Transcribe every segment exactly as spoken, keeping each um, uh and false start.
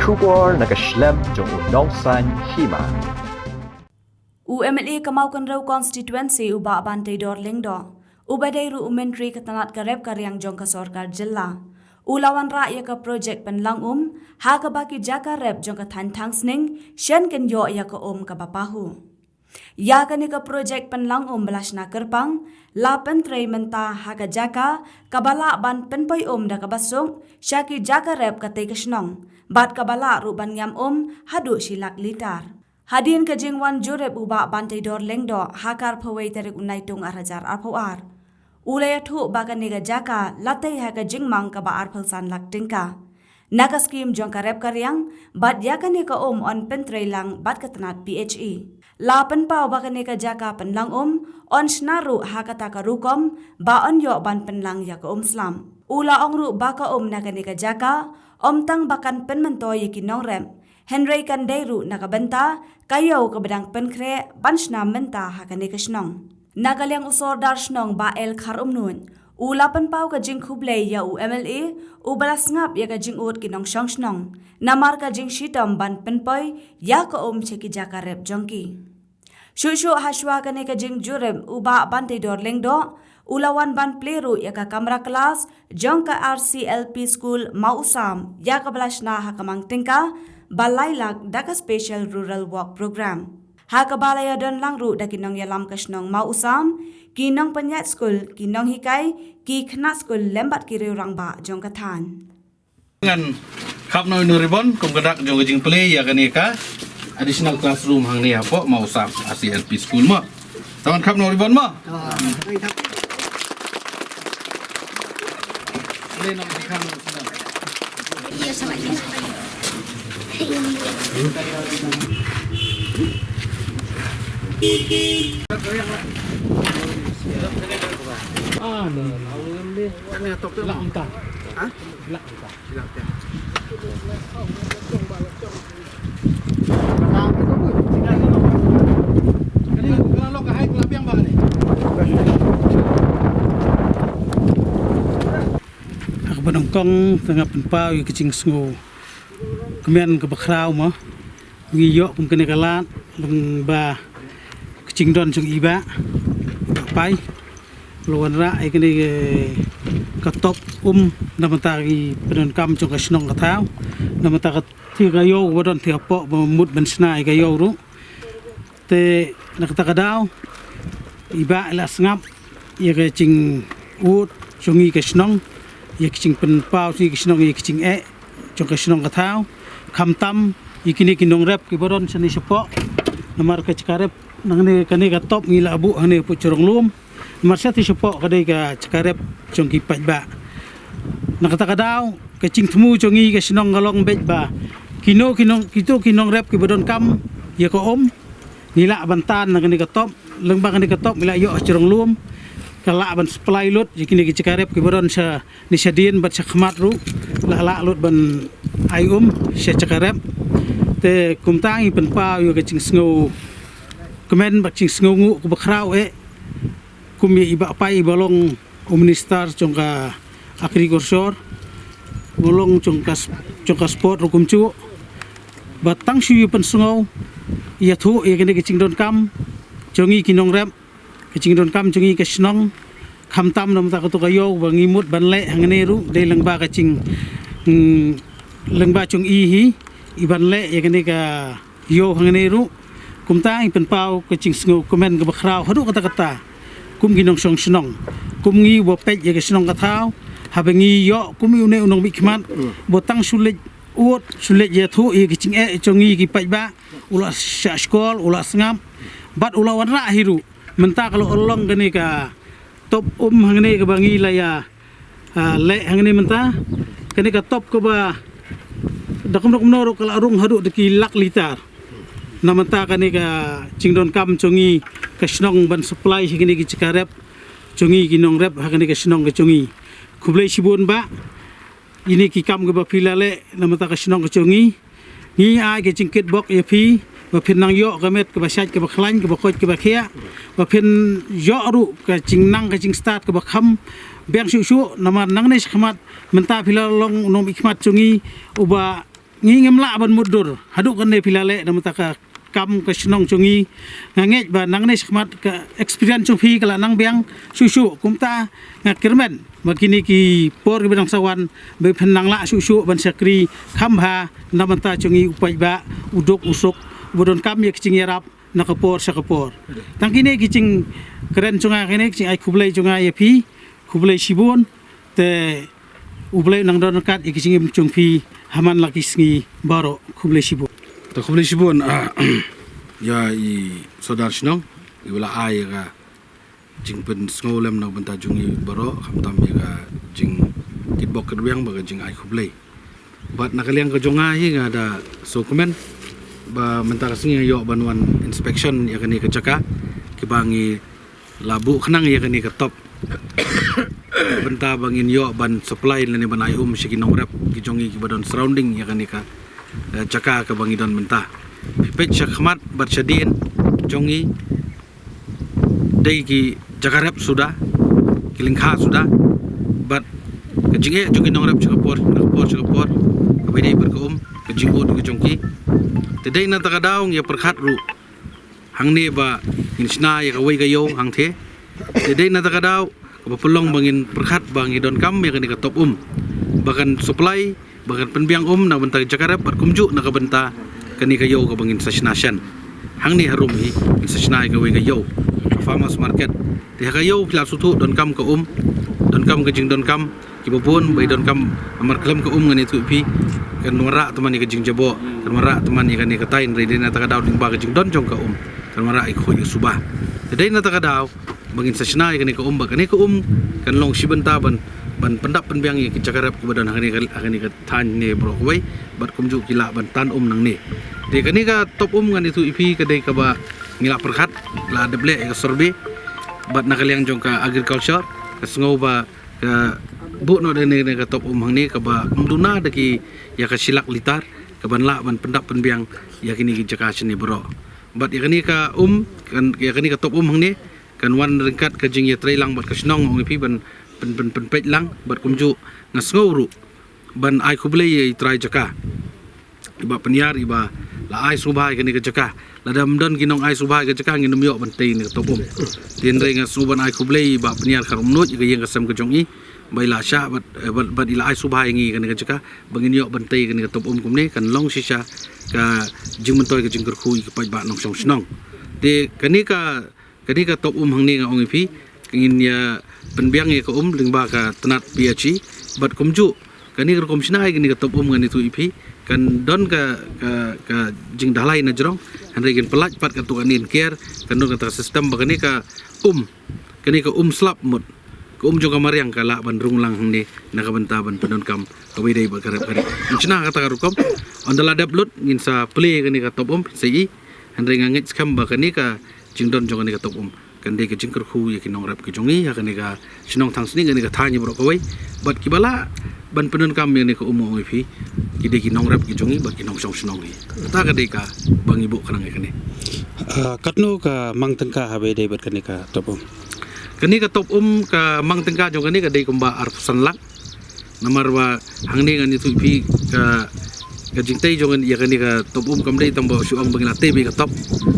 Khubor na ka shlem jong u Nongsaiñ Hima. U M L A ka Mawkynrew Constituency u Bah Banteidor Lyngdoh, uba dei ruh u Myntri ka tnat ka rep ka riang jong ka sorkar jylla, u la wanrah ïa ka projek pynlang um ha kaba ki jaka rep jong ka thaiñ Thangsning shen kin ïoh ïa ka um kaba pahu. Ïa kane ka projek pynlang um ba la shna kyrpang la pyntrei mynta ha ka jaka kaba lah ban pynpoi um da kaba suk sha ki jaka rep katei ka shnong, bad kaba lah ruh ban ngiam um haduh shi lak litar. Hadien ka jingwan jurip u Bah Banteidor Lyngdoh ha ka arphew wei tarik u Naitung ar hajar arphew ar, u la ïathuh ba kane ka jaka la tei ha ka jingmang kaba arphew san lak tyngka na ka skim jong ka rep ka riang, bad ïa kane ka um yn pyntrei lang bad ka tnat P H E. La pynpaw ba kane ka jaka pynlang um yn shna ruh ha kata ka rukom ba yn ïoh ban pynlang ïa ka um slap. U la ong ruh ba ka um na kane ka jaka ym tang ba kan pynmyntoi ïa ki nongrep, hynrei kan dei ruh na ka bynta ka ïew kaba dang pynkhreh ban shna mynta ha kane ka shnong. Na ka liang u Sordar Shnong Bah L Kharumnuid, u la pynpaw ka jingkhublei ïa u M L A uba la sngap ïa ka jingud ki nongshong shnong namar ka jingshitom ban pynpoi ïa ka um sha ki jaka rep jong ki. Shuh shuh hashwa kane ka jingjurip u Bah Banteidor Lyngdoh u la wan ban plie ruh ïa ka kamra klas jong ka R C L P School Mawusam ïa kaba la shna ha ka mang tyngka ba lai lak da ka Special Rural Work Programme, ha kaba la ïadon lang ruh da ki nongïalam ka shnong Mawusam, ki nongpynïaid skul, ki nonghikai, ki khynnah skul lem bad ki riew rangbah jong ka thaiñ. Ngan khap noh ïa u ribbon kum ka dak jong ka jingplie ïa kane ka additional classroom hangne hapoh Mawusam R C L P School mo. Tang ngan khap noh ribbon mo. Ha kaba nyngkong te nga pynpaw ïa ka jingsngew kmen kaba khraw mo. Ngi ïoh kum kane ka lad lyngba ka jingdon jong i Bah, i Bah Pai, la wanrah ïa kane ka top um na bynta ki pyndonkam jong ka shnong ka thaw, na bynta ka thie ka ïew ba don thie hapoh ba mut ban shna ïa ka ïew ruh. Te na kata ka daw i Bah i la sngap ïa ka jingud jong ngi ka shnong, ïa ka jingpynpaw jong ngi ka shnong, ïa ka jingeh jong ka shnong ka thaw, khamtam ïa kine ki nongrep kiba don shane shapoh. Namar ka jaka rep nangne, kane ka top ngi la buh hangne hapoh Jrong Lum. Namar shatei shapoh ka dei ka jaka rep jong ki paidbah. Na kata ka daw ka jingthmu jong ngi ka shnong ka long beit ba kino ki nong, kito ki nongrep kiba donkam ïa ka um, ngi lah ban tan na kane ka top, lyngba kane ka top ngi lah ïoh ha Jrong Lum, ka lah ban supply lut ïa kine ki jaka rep kiba don sha ne shadien bad sha khmat ruh, lah lah lut ban ai um sha jaka rep. Te kumta ngi pynpaw ïa ka jingsngew kmen bad jingsngew nguh kaba khraw eh kum ïa i Bah Pai iba long u minister jong ka agriculture, ba long jong ka s-, jong ka sport ruh kumjuh, ba tang shu ïa pynsngew ïathuh ïa kane ka jingdonkam jong ngi ki nongrep, ka jingdonkam jong ngi ka shnong, khamtam na bynta kato ka ïew ba ngi mut ban leh hangne ruh, dei lyngba ka jing, mm, lyngba jong i hi, i ban leh ïa kane ka ïew hangne ruh. Kumta ngi pynpaw ka jingsngew kmen kaba khraw haduh katta katta kum ki nongshong shnong, kum ngi ba peit ïa ka shnong ka thaw, haba ngi ïoh kum une u nongmihkhmat ba tang shu leit ud, shu leit ïathuh ïa ka jingeh jong ngi ki paidbah, u la shah shkor, u la sngap bad u la wanrah hi ruh. Mynta ka la long kane ka top um hangne kaba ngi la ïa, ah, leh hangne mynta. Kane ka top kaba da kumno kumno ruh ka la rung haduh da ki lak litar. Na mynta kane ka jingdonkam jong ngi ka shnong ban supply ha kine ki jaka rep jong ngi ki nongrep ha kane ka shnong ka jong ngi. Khublei shibun Bah. Ïa kine ki kam kiba phi la leh na bynta ka shnong ka jong ngi. Ngi ai ka jingkitbok ïa phi ba phin nang ïoh ka met kaba shait kaba khlaiñ, kaba koit kaba khiah, ba phin ïoh ruh ka jingnang ka jingstad kaba kham biang shuh shuh. Namar nangne shakhmat mynta phi la long u nongmihkhmat jong ngi uba Ngi ngim lah ban mutdur haduh kane phi la leh na mynta ka kam ka shnong jong ngi. Nga ngeit ba nangne shakhmat ka experience jong phi ka la nang biang shuh shuh, kumta nga kyrmen ba kine ki por kiba dang sa wan ba phin nang lah shuh shuh ban shakri kham bha na bynta jong ngi u paidbah u duk u suk uba donkam ïa ka jingïarap na ka por sha ka por. Tang kine ki jingkren jong nga, kine ki jingai khublei jong nga ïa phi. Khublei shibun. Te U Blei un nang don ryngkat ïa ki jingim jong phi ha man la ki sngi baroh. Khublei shibun. Te khublei shibun, ah, ïa i Sordar Shnong iba la ai ïa ka jingpynsngewlem na bynta jong ngi baroh, khamtam ïa ka jingkitbok kitrwiang bad ka jingai khublei. Bad na ka liang ka jong nga hi, nga da sngewkmen ba mynta ka sngi nga ïoh ban wan inspection ïa kane ka jaka kaba ngi la buh khnang ïa kane ka top, bynta ba ngin ïoh ban supply lane ban ai um sha ki nongrep ki jong ngi kiba don surrounding ïa kane ka, eh, jaka kaba ngi don mynta. Phi peit sha khmat bad sha dien jong ngi dei ki jaka rep suda, ki lyngkha suda, bad ka jingeh jong ki nongrep sha ka por na ka por sha ka por kaba dei bad ka um, ka jingud ka jong ki. Te dei na kata ka daw ngi ïa pyrkhat ruh hangne ba ngin shna ïa kawei ka ïew hangtei. Te dei na kata ka daw kaba pynlong ba ngin pyrkhat ba ngi donkam ïa kane ka top um ba kan supply, ba kan pynbiang um na bynta ka jaka rep bad kumjuh na ka bynta kane ka ïew kaba ngin sa shna shen. Hangne harum hi ngin sa shna ïa kawei ka ïew, ka farmers market. Te ha ka ïew phi la sngewthuh donkam ka um, donkam ka jingdonkam kiba bun ba i donkam. Namar khlem ka um ngan ïathuh ïa phi, kan wanrah tymmen ïa ka jingjaboh, kan wanrah tymmen ïa kane ka tai, hynrei dei na kata ka daw lyngba ka jingdon jong ka um kan wanrah ïa ka khuid ka suba. Te dei na kata ka daw ba ngin sa shna ïa kane ka um, ba kane ka um kan long shi bynta ban, ban pyndap pynbiang ïa ki jaka rep kiba don ha kane ka, ha kane ka thaiñ ne baroh kawei, bad kumjuh ki lah ban tan um nangne. Te kane ka top um ngan ïathuh ïa phi ka dei kaba ngi la pyrkhat, la dep leh ïa ka survey bad na ka liang jong ka agriculture ka sngew ba ka buh noh da kane ka top um hangne kaba ym duna da ki ïa ka shi lak litar kaban lah ban pyndap pynbiang ïa kine ki jaka shane baroh. Bad ïa kane ka um kan, ïa kane ka top um hangne kan wan ryngkat ka jingïatreilang bad ka shnong, ong ïa phi, ban pyn, pyn, pynpeit lang bad kumjuh nga sngew ruh ban ai khublei ïa i trai jaka i Bah Pynïar iba la ai sngewbha ïa kane ka jaka. Lada ym don ki nong ai sngewbha ïa ka jaka ngin ym ïoh ban tei ïa kane ka top um. Te hynrei nga sngew ban ai khublei i Bah Pynïar Kharumnuid ïa ka ïing ka sem ka jong i ba i la shah bad, eh, bad, bad i la ai sngewbha ïa ngi ïa kane ka jaka ba ngin ïoh ban tei ïa kane ka top um kumne. Kan long shisha ka jingmyntoi ka jingkyrkhu ïa ki paidbah nongshong shnong. Te kane ka, kane ka top um hangne nga ong ïa phi, ngin ïa pynbiang ïa ka um lyngba ka tnat P H E bad kumjuh kane ka rukom shna ïa kane ka top um ngan ïathuh ïa phi kan don ka, ka, ka jingdalai na jrong, hynrei kan pyllait pat katto katne kiar, kan don kata ka system ba kane ka um, kane ka um slap mut, ka um jong ka mariang ka lah ban rung lang hangne na ka bynta ban pyndonkam kawei dei bad ka rep ka rep. Ngin shna kata ka rukom, ynda la dep lut ngin sa plie kane ka top um sa i, hynrei nga ngeit skhem ba kane ka jingdon jong kane ka top um kan dei ka jingkyrkhu ïa ki nongrep ki jong ngi ha kane ka shnong Thangsning, kane ka thaiñ baroh kawei. Bad kiba lah ban pyndonkam ïa kane ka um, ong ïa phi, ki dei ki nongrep ki jong ngi bad ki nongshong shnong hi. Kata ka dei kaba ngi buh khnang ïa kane. Ah, katno ka mang tyngka haba dei bad kane ka top um? Kane ka top um ka mang tyngka jong kane ka dei kumba arphew san lak. Namar ba hangne ngan ïathuh ïa phi ka, ka jingtei jong ngi ïa kane ka top um kam dei tang ba shu ong ba ngi la tei beit ka top.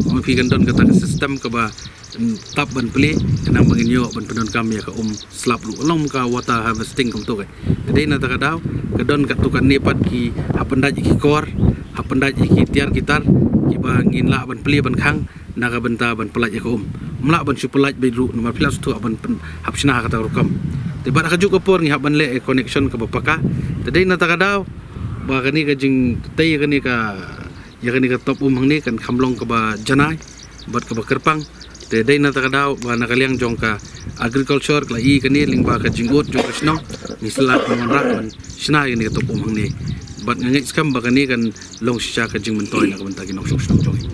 Ong ïa phi kan don kata ka system kaba, mm, tap ban plie, khnang ba ngin ïoh ban pyndonkam ïa ka um slap ruh. Long ka water harvesting kumto ka. Te dei na kata ka daw ka don katto katne pat ki hap pyndait ïa ki kor, hap pyndait ïa ki tiar ki tar kiba ngin lah ban plie ban khang na ka bynta ban pyllait ïa ka um. Ym lah ban shu pyllait beit ruh namar phi la sngewthuh ban pyn, hap shna ha kata ka rukom. Te bad ha kajuh ka por ngi hap ban leh ïa connection kaba paka. Te dei na kata ka daw ba kane ka jingtei ïa kane ka, ïa kane ka top um hangne kan kham long kaba janai bad kaba kyrpang. Te dei na kata ka daw ba na ka liang jong ka agriculture ka la ïohi kane lyngba ka jingud jong ka shnong, ngi sa lah ban wanrah ban shna ïa kane ka top um hangne. Bad nga ngeit skhem ba kane kan long shisha ka jingmyntoi na ka bynta ki nongshong shnong jong ngi.